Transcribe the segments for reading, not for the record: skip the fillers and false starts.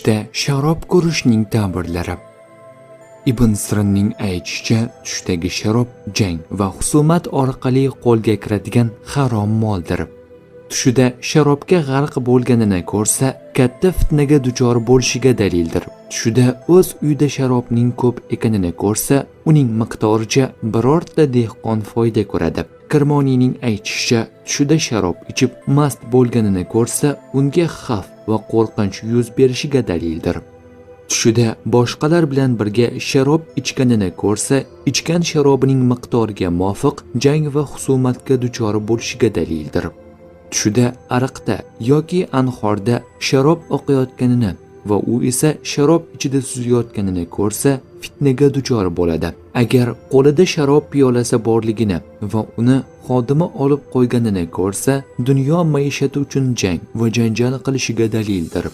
Tushda sharob ko'rishning ta'birlari. Ibn Sirinning aytishicha, tushdagi sharob jang va husumat orqali qo'lga kiradigan harom moldir. Tushida sharobga g'arq bo'lganini ko'rsa, katta fitnaga duchor bo'lishiga dalildir. Tushida o'z uyida sharobning ko'p ekanini ko'rsa, uning miqdoricha birorta dehqon foyda ko'radi. Kirmoniyning aytishicha, tushida sharob ichib mast bo'lganini ko'rsa, unga xavf va qo'rqinch yuz berishiga dalildir. Tushida boshqalar bilan birga sharob ichganini ko'rsa, ichgan sharobining miqdoriga muvofiq jang va husumatga duchor bo'lishiga dalildir. Tushida ariqda yoki anhorda sharob oqayotganini va u esa sharob ichida suzayotganini ko'rsa, fitnaga duchor bo'ladi. Agar qo'lida sharob piyolasi borligini va uni xodimi olib qo'yganini ko'rsa, dunyo maishati uchun jang va janjal qilishiga dalildir.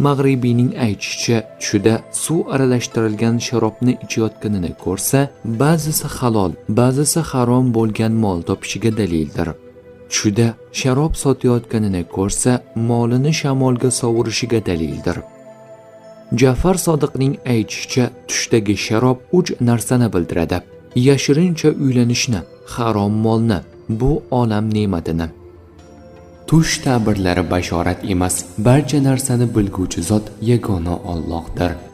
Mag'ribiyning aytishicha, tushida suv aralashtirilgan sharobni ichayotganini ko'rsa, ba'zisi halol, ba'zisi harom bo'lgan mol topishiga dalildir. Tushida sharob sotayotganini ko'rsa, molini shamolga sovurishiga dalildir. Ja'far Sodiqning aytishicha, tushdagi sharob uch narsani bildiradi: yashirincha uylanishni, harom molni, bu olam ne'matini. Tush ta'birlari bashorat emas, barcha narsani bilguvchi zot yagona Allohdir.